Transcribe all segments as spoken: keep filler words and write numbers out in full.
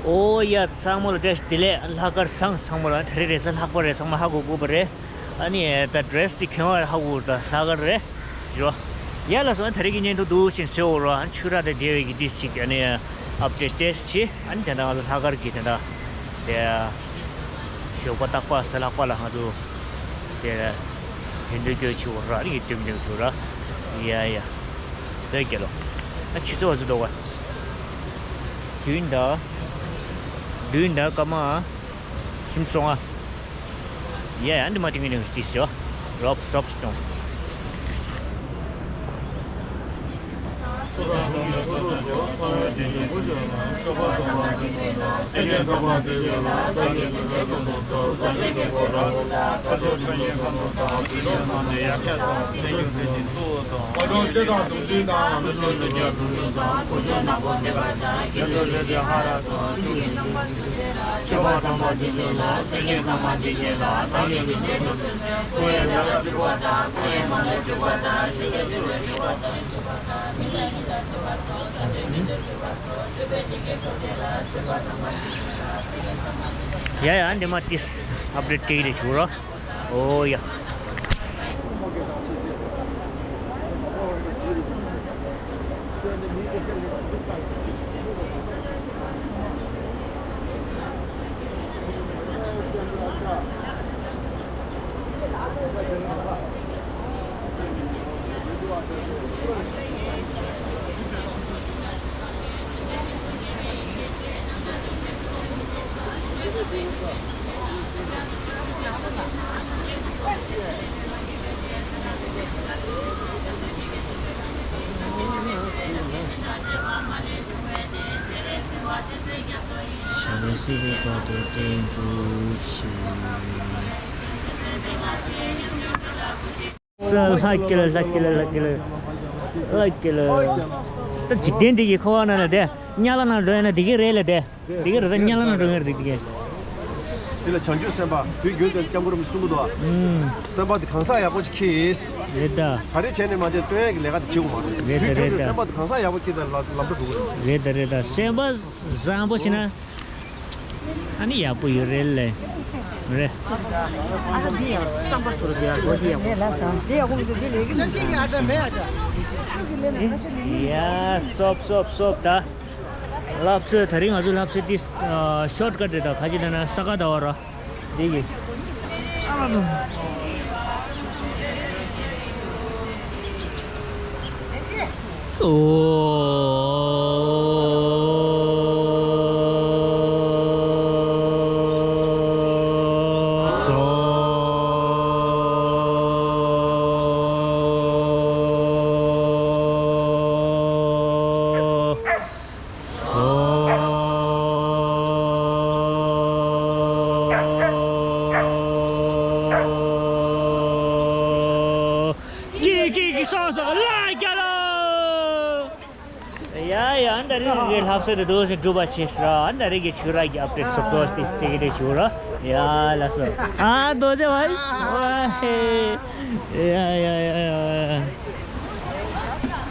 ཨོ་ཡ། ཚང་མ་ལ་བཀྲ་ཤིས་བདེ་ལེགས། ལྷག་དཀར་བཟང་། ཚང་མ་ལ་དེ་རིང་རེས་གཟའ་ལྷག་པ་རེད། ཚང་མ་ཧ་གོ་དགོས་པ་རེད། ཨ་ནི་ད་ཌི་རེ་སི་དེ་གྱོན་པ་ཧ་གོ་ད་ལྷག་དཀར་རེད། ཡོ། ཡ་ལགས་སོ། ད་རེས་ཀྱི་བརྙན་ཐུང་འདུག་ཅིང་ཟེར་འོ་ར། ཨ་ཆུ་རགས་དང་འབྲེལ་བའི་གི་ཏིས་ཅིག་ཨ་ནི་ཨབ་ཌེཊ་ཏིས་བྱེད། ཨ་ནི་དེ་འདྲ་ང་ཚོ་ལྷག་དཀར་གྱི་དེ་འདྲ་དེ་ཞོགས་པ་རྟག་པར་གཟའ་ལྷག་པ་ལ་ང་ཚོ་དེ་དེ་འདྲ་སྐྱོ་ཆེ་འོ་ར། ཨ་ནི་གི་སྟོན་སྟོན་ཆུ་ར། ཡ་ཡ། བོད་རྒྱལ་ལོ། ཨ་ཆུ་ཚོད་བ་ཚོ་འདུག་ག་བདུན་དང་། བདུན་དང་སྐར་མ་སུམ་ཅུ་སོ་ལྔ། ཡ་ཡ། འདི་མ་ཏིང་ངེ་ནས་ཏིས་ཡོ། རོབ་སོབ་སྟོང་། ཡ་ཡ། འདི་མ་ཏིས་ཨབ་ཌེཊ་སྟེར་གྱི་རེད་ཆུ་ར། ཨོ་ཡ། ལྷ་སྐྱིད་ལ། ལྷ་སྐྱིད་ལ། ལྷ་སྐྱིད་ལ། ལྷ་སྐྱིད་ལ། ལྷ་སྐྱིད་ལ། ད་འཇིག་རྟེན་འདི་གི་འཁོར་བ་ནང་ལ་བསྡད། དམྱལ་བ་ནང་འགྲོ་ཡ་ན་འདི་གི་རེད་ལ་བསྡད། འདི་གི་རེད། ད་དམྱལ་བ་ནང་འགྲོ་ཡ་རེད་འདི་གི། འདི་ལ་བྱང་ཆུབ་སེམས་དཔའ་དུས་རྒྱུན་དུ་སྐྱབས་མགོན་རིན་པོ་ཆེ་གསུང་གི་འདུག་ཨ། ཨུམ། སེམས་པ་འདི་གང་ཟག་ཡག་པོ་ཅིག་གིས། རེད་ད། ག་རེ་བྱས་ནས་མ་བྱས་སྟོན་ཡ་གི་ལས་ཀ་དེ་བྱེད་དགོས་མ་རེད། རེད་ད། དུས་རྒྱུན་རེད་དུ་ད། སེམས་པ་འདི་གང་ཟག་ཡག་པོ་གིས་ད་ལ་ལམ་འགྲོ་འགྲོ་གི་རེད། རེད་ད། རེད་ད། སེམས་པ་བཟང་པོ་བྱས་ན། ཨ་ནི་ཡག་པོ་ཡོད་རེད་ལེ། རེད། ཨ་ད་འདི་ཡང་གཙང་པ་བཟོ་རྒྱུ་ཡག་པོ། འདི་ཡག་པོ། འདི་ལ་ཟ། འདི་ཡག་པོ་འདུག་འདི་ལས་ཀྱི་མི་འདུག་ཡ། སོབ་སོབ་སོབ་ད། ལྷ་གསོལ། ད་རིང་ང་ཚོ་ལྷ་གསོལ་འདི་ཤོཊ་ཀཊ་རེད། ད་ཁ་ཅིག་ལ་ན་ས་ག་ཟླ་བ་ར། འདི་གི། ཨོ། ཀི་ཀི་ཀི་སོང་སོང་། ལ་རྒྱ་ལོ། ཡ་ཡ། ཨ་ནི་ད་རེས་ཀྱི་ལྷ་གསོལ་དེ་འདུག་སེ་འགྲུབ་པ་བྱས་ཤག་ཨ་ནི་ད་རེས་ཀྱི་ཆུ་རགས་ཀྱི་ཨབ་ཌེཊ་སོབ་སོབ་དེ་ཅིག་དེ་ཞུ་ར། ཡ་ལགས་སོ། ཨ་རྡོ་རྗེ་བ། ཡ་ཡ་ཡ་ཡ།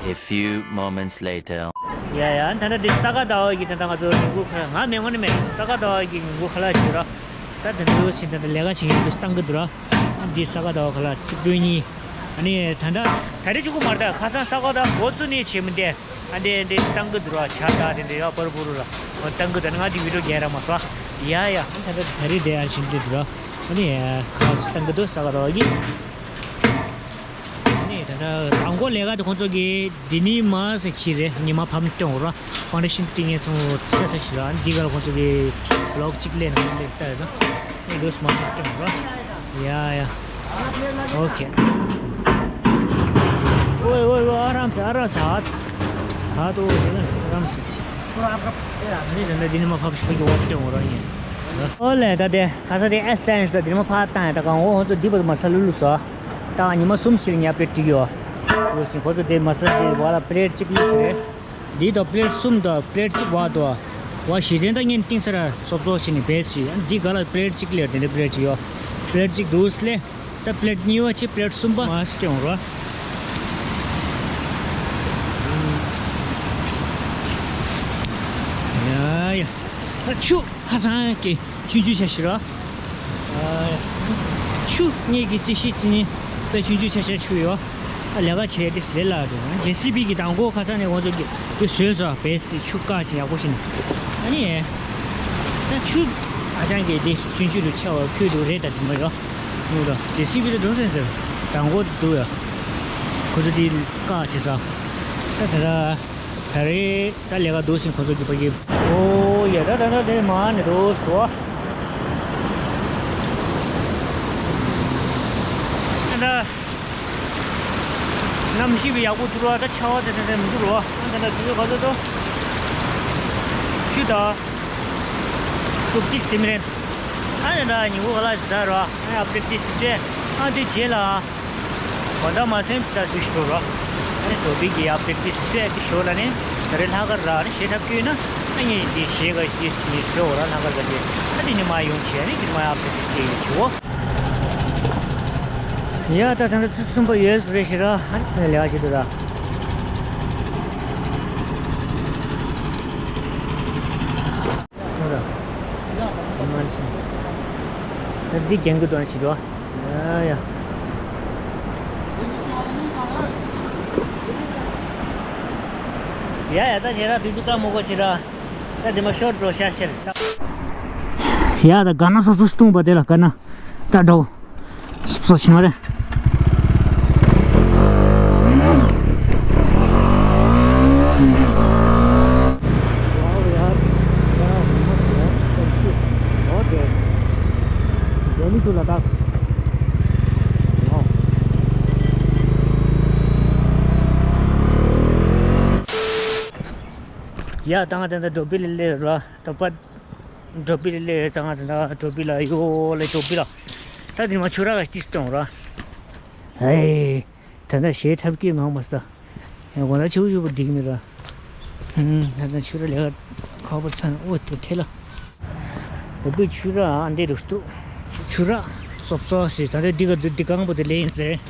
A few moments later. ཡ་ཡ། ད་ལྟ་འདི་ས་ག་ཟླ་བ་གི་ད་ལྟ་ང་ཚོ་ཉིན་གུང་ཁ་ང་མེད་ངོ་ནི་མེད། ས་ག་ཟླ་བ་གི་ཉིན་གུང་ཁ་ལག་བྱེད་ར། ད་དེ་ཚོ་ཞིག་ད་ལྟ་ལས་ཀ་བྱེད་མཁན་དེ་བཏང་གི་འདུག་ར། འདི་ས་ག་ཟླ་བ་ཁ་ལག་གཅིག་པུ་གཉིས། ཨ་ནི་ད་ལྟ་ད་རེས་གཅིག་པུ་མ་རེད། ད་ཁ་སང་ས་ག་ཟླ་འགོ་བཙུགས་ནས་བྱེད་མི་འདི། ཨ་འདི་འདི་བཏང་གི་འདུག་ར། ཇ་དང་དེ་འདྲ་ཡ་པར་པུར་ར་བཏང་གི་འདུག་ང་འདི་བི་ཌིའོ་རྒྱག་ར་མ་སོང་། ཡ་ཡ། ད་ལྟ་ད་རེས་འདི་ཡང་བྱེད་འདི་འདུག་ར། ཨ་ནི་ཁ་ལག་བཏང་གི་འདུག་ས་ག་ཟླ་བ་གི། ཨ་ནི་ད་ལྟ་དང་པོ་ལས་ཀ་དེ་ཁོང་ཚོ་གིས་འདི་ནི་མ་ཟེར་ཕྱི་རེད། ཉི་མ་ཕམ་སྟོན་ར། ཕའུན་ཌེ་ཤན་ཏིང་ངེ་ཚང་ཚེ་ས་ཞིག་ར། འདི་ག་ལ་ཁོང་ཚོ་གིས་ལོག་གཅིག་ལེན་ལེན་ལྟ་ཡོད་ན། ཨེ་འདུག་མ་ཕམ་སྟོན་ར། ཡ་ཡ། ཨོ་ཁེ། ཨོའི་ཨོའི་ཨོའི། ཨ་རམ་སེ་ཨ་རམ་སེ། ཧ་ཏོ་ཨ་རམ་སེ། ཨ་ནི་ད་ལྟ་འདི་ནི་མ་ཕབ་ཤིག་གི་འོག་སྟོན་ར་ཡིན། ཨོ་ལེ། ད་དེ་ཁ་ས་དེ་ཨེ་སེན་སི་ད་འདི་ནི་མ་ཕབ་བཏང་ཡ། ད་གང་འོ་ཁོང་ཚོ་འདི་བར་དུ་མ་ས་ལུ་ལུ་སོ། ད་ཉི་མ་གསུམ་ཞིག་ཉབ་ཏེ་བྲིས་ཡོད། ལུས་ཤིང་ཁོ་ཚོ་དེ་མ་ཟ་དེ་བ་ལ་པི་ལེཊ་གཅིག་ལུས་ཤིག་རེད། འདི་དང་པི་ལེཊ་གསུམ་དང་པི་ལེཊ་གཅིག་བ་དང་། བ་ཞི་དྲན་ད་ངན་ཏིང་ས་ར་སོབ་སོབ་ཞིག་ནི་བེད་ཞིག་འདི་ག་ལ་པི་ལེཊ་གཅིག་ལེར་དེ་འདྲ་པི་ལེཊ་གཅིག་ཡོད། པི་ལེཊ་གཅིག་འདུག་སླེ། ད་པི་ལེཊ་གཉིས་པ་ཆེ་པི་ལེཊ་གསུམ་པ་མ་སྐྱོང་རོགས། ཡ་ཡ། ད་ཆུ་ཧ་ཅང་གི་ཆུང་ཆུང་ཆ་ཞིག་རེད། ཨ། ཆུ་གཉིས་ཀྱི་རྩི་ཤིང་རྩི་ནི་དཔེ་ཆུང་ཆུང་ཆ་ཤས་ཆུ་ཡོད། ད་ལས་ཀ་བྱས་ཏེ་ལས་སླ་འགྲོ། ཇེ་སི་བི་གི་དང་པོ་ཁ་སང་ནས་ཁོང་ཚོ་གི་དེ་བཟོས་སོང་། བེས་ཆུ་བཀག་ཅིག་ཡག་པོ་ཞིག་ནས། ཨ་ནི་ད་ཆུ་ཧ་ཅང་གི་དེ་ཆུང་ཆུང་རུ་ཆགས་པ་ཁུལ་དུ་རེད། ད་དེ་མ་ཡོད་ནུ་རོ། ཇེ་སི་བི་དེ་འགྲོ་སེམས་ཟེར། དང་པོ་འདུག་ཡ། ཁོ་ཚོ་དེ་བཀག་བྱས་སོང་། ད་དེ་ར། ད་རེས་ད་ལས་ཀ་འདུག་ཟིན་ཁོ་ཚོ་གི་ཕ་གི། ཨོ་ཡ། ད་ད་ད་དེ་མ་ནི་འདུག་སོ། ད་གནམ་གཤིས་ཡག་པོ་འདུག་ར། ད་ཆར་པ་དེ་དེ་དེ་མི་འདུག་ར། ད་ད་དུས་ཚོད་ག་ཚོད་འདུག་ཆུ་ད་ཤུགས་གཅིག་སིམ་རན། ཨ་ནི་ད་ཉི་འོད་ག་ལ་ཟ་ར། ཨ་ནི་ཨབ་ཌེཊ་དེ་ཞིག་བྱས། ཨ་དེ་རྗེས་ལ། གོ་ད་མ་སེམས་ས་སུ་ཞིག་འགྲོ་ར། ཨ་ནི་འགྲོ་བི་གི་ཨབ་ཌེཊ་དེ་ཞིག་སྤྲད་དེ་ཞོར་ལ་ནི་ད་རེས་ལྷག་དཀར་ར་ནི་གཞས་འཁྲབ་ཀྱི་ཡོད་ན། ཨ་ནི་དེ་གཞས་ག་དེ་ཞིག་ནི་བཟོ་འོ་ར། ལྷག་དཀར་ག་དེ་ཨ་དེ་ནི་མ་ཡོང་བྱས་ནི་དེ་མ་ཨབ་ཌེཊ་དེ་ཞིག་སྤྲད་ཡོད་ཆུ་བོ། ཡ་ད་ད་ད་ཚོད་གསུམ་པ་ཡོད་རེད་ཤི་ར། ཨ་ནི་ལས་ཀ་བྱེད་དུ་ར། ད་འདི་རྒྱང་གི་དོན་ཞིག་ར། ཡ་ཡ། ཡ་ཡ། ད་ཁྱེད་རང་དུས་ཚོད་བཀག་མ་དགོས་ཁྱེད་རང་། ད་དེ་མ་ཤོར་འགྲོ་ཤར་ཤར། ཡ་ད་ག་ན་སོ་སོ་སྟོང་པ་དེ་ལ་ག་ན་ད་འགྲོ། སོ་སོ་ཕྱིན་པ་རེད། ཡ་ད་ང་དེ་འདྲ་འགྲོ་བི་ལི་ལེ་ར། ད་པ་འགྲོ་བི་ལེ་ལེ། ད་ང་དེ་འདྲ་འགྲོ་བི་ལ་ཡོ་ལེ་འགྲོ་བི་ལ། ད་དེ་མ་ཆུ་ར་ག་སྟི་སྟོང་ར། ཧེ། ད་ལྟ་གཞས་འཁྲབ་ཀྱི་མང་མ་ས། ཡང་གོ་ན་ཆེའུ་ཆེའུ་པོ་འགྲིག་མི་ར། ཧུམ། ད་ལྟ་ཆུ་ར་ལས་ཀ་ཁག་པོ་ཚ་ན་ཨོ་ཏུ་ཐེ་ལ། འོ་བི་ཆུ་ར་ཨ་འདི་རུ་སྟུ། ཆུ་ར་སོབ་སོ་སི། ད་ལྟ་འདི་ག་འདི་འདི་གང་པོ་དེ་ལེན་ཟེར།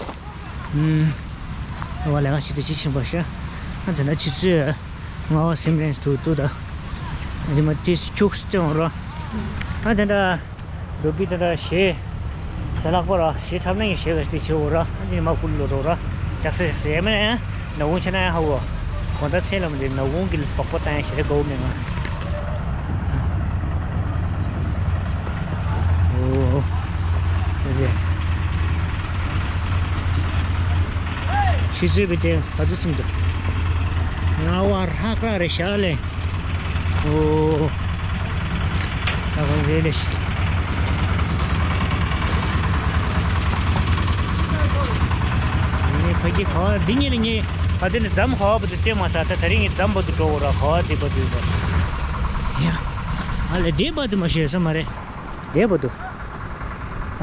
ཧུམ། ཨོ་ལས་ཀ་ཞིག་ཏུ་ཅི་ཆེན་པོ་ཤ། ཨ་ད་ལྟ་ཆུ་ཚོད་ལྔ་པ་སིམ་རེན་སི་ཐུག་ཏུ་ད། འདི་མ་ཏི་ཆུག་སྟེ་འོང་ར། ཨ་ད་ལྟ། འགྲོ་བི་ད་ད་གཞས། ས་ལག་པ་ར་གཞས་འཁྲབ་ན་ཡང་གཞས་ག་ཞིག་བྱེད་འོ་ར། ཨ་ནི་མ་ཀུལ་ལོ་རོ་ར། ཅག་སེ་ཟེ་མེ་ནེ། ན་འུ་ཆ་ན་ཡང་ཧ་འོ། གོང་ད་ཚེ་ལམ་དེ་ན་འུ་གི་ལ་པག་པ་ཏང་ཡང་གཞས་གོ་མེ་ང་། ཨོ། ཨོ་ཀེ། ཤི་ཚོད་བི་དེ་ག་ཚོད་སིམ་འདུག་ང་བ་རག་ར་རེ་ཤ་ལེ། ཨོ། ད་ག་རེ་ལེ་ཤི། ངས་ཕ་གི་ག་བ་འདི་ཉིད་ལ་ངས་ཕ་དེ་ནི་འཛམ་ག་བ་བ་དུ་བལྟས་མ་ས། ད་ད་རིང་ངས་འཛམ་བ་དུ་འགྲོ་འོ་ར། ག་བ་དེ་བ་དུ་བ། ཡ། ཨ་ལེ་དེ་བ་དུ་མ་ཤེས་ས་མ་རེད། དེ་བ་དུ།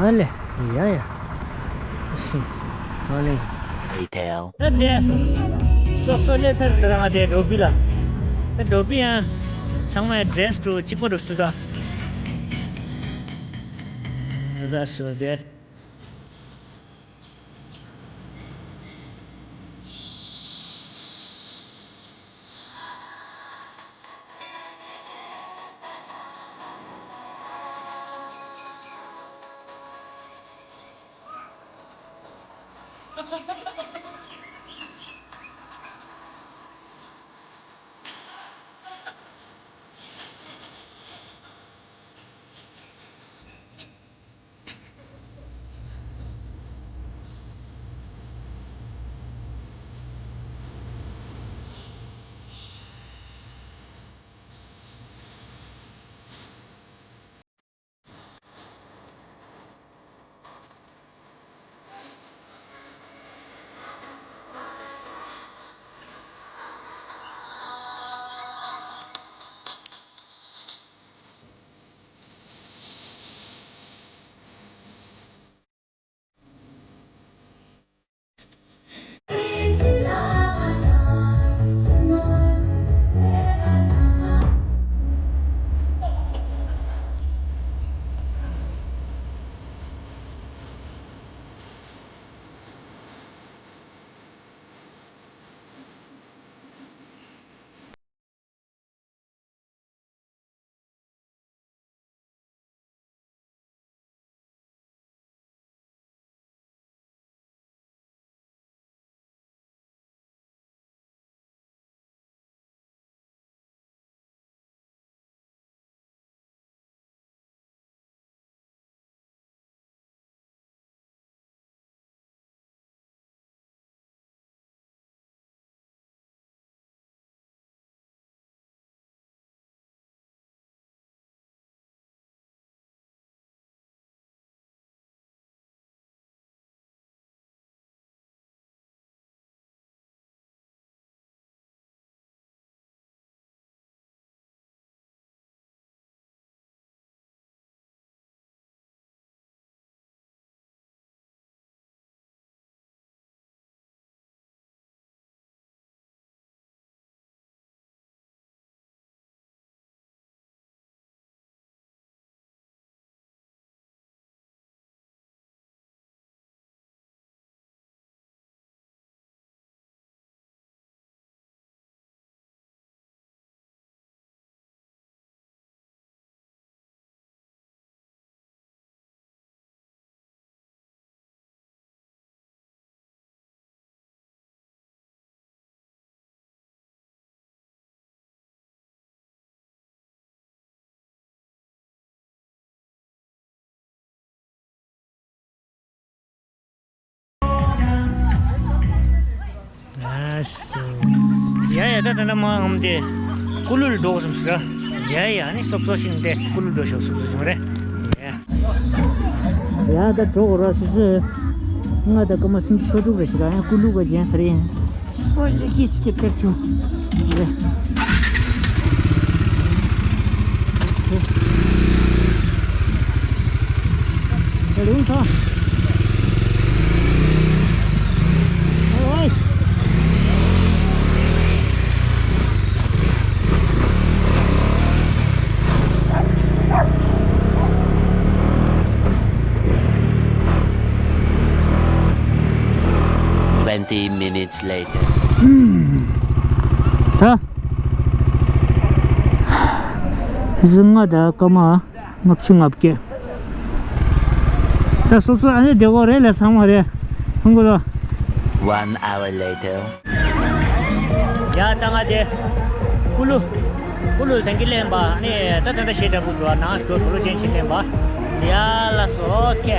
ཨ་ལེ། ཡ་ཡ། ཨ་ལེ། Hotel། ད་དེ། སོ་སོ་ལས་ཐར་དེ་རང་དེ་འགྲོ་བི་ལ། ད་འགྲོ་བི་ཡང་ཚང་མ་ཌེ་རེ་སི་འགྲོ་གཅིག་པ་འགྲོ་སྟུ་ད། That's so bad. ཡ་ཡ། ད་ད་ནི་མ་ངམ་དེ་ཀུ་ལུ་ལ་འགྲོ་དགོས་བསམ་ཟེར། ཡ་ཡ། ཨ་ནི་སོབ་སོ་ཤིང་དེ་ཀུ་ལུ་འགྲོ་ཤོག་སོབ་སོ་ཤིང་རེད། ཡ་ཡ། ད་འགྲོ་དགོས་ར་སོ་སོ། ང་ད་སྐར་མ་སུམ་ཅུ་སོ་དྲུག་རེད་ཤག་ཡང་ཀུ་ལུ་ག་ཅན་ཐར་ཡིན། ཨོ་ལེ་ཀིས་ཀི་ཏར་ཆུ་རེད། རིང་ཐོག་ཨོའི། Twenty minutes later. ད་ཟི་ང་ད་སྐར་མ་ལྔ་བཅུ་ང་བརྒྱད། ད་སོབ་སོབ་ཨ་ནི་བདེ་གོ་རེད་ལ་ཚང་མ་རེད། ཧང་གོ་ལོ། One hour later. ཡ་ད་ང་དེ་ཀུ་ལུ་ཀུ་ལུ་དང་གི་ལེན་པ་ཨ་ནི་ད་ད་ད་ཤེས་འདྲ་པོ་འགྲོ་ནང་འགྲོ་གྲོ་ལོ་ཅན་ཆེ་ལེན་པ། ཡ་ལ་སོ་ཨོ་ཁེ།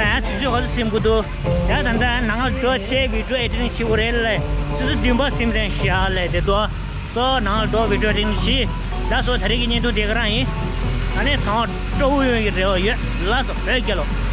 ཨ་ཆུ་ཚོད་ག་ཚོད་ཟིན་དགོས་འདུག་ཡ་ད་ལྟ་ནང་ལ་འགྲོ་བྱས་བི་ཌི་ཡོ་ཨེ་ཌི་ཊིང་བྱེད་དགོས་རེད་ལ། ཆུ་ཚོད་བདུན་པ་ཟིན་རན་ཤག་ལ། དེ་དོ་སོ་ནང་ལ་འགྲོ་བི་ཌི་ཡོ་ཨེ་ཌི་ཊིང་བྱེད། ལགས་སོ། ད་རེས་ཀྱི་བརྙན་ཐུང་དེ་ག་རང་ཡིན། ད་ནས་ཚང་མ་སྤྲོ་པོ་ཡོང་གི་རེ་བ་ཡོད། ལགས་སོ། བོད་རྒྱལ་ལོ།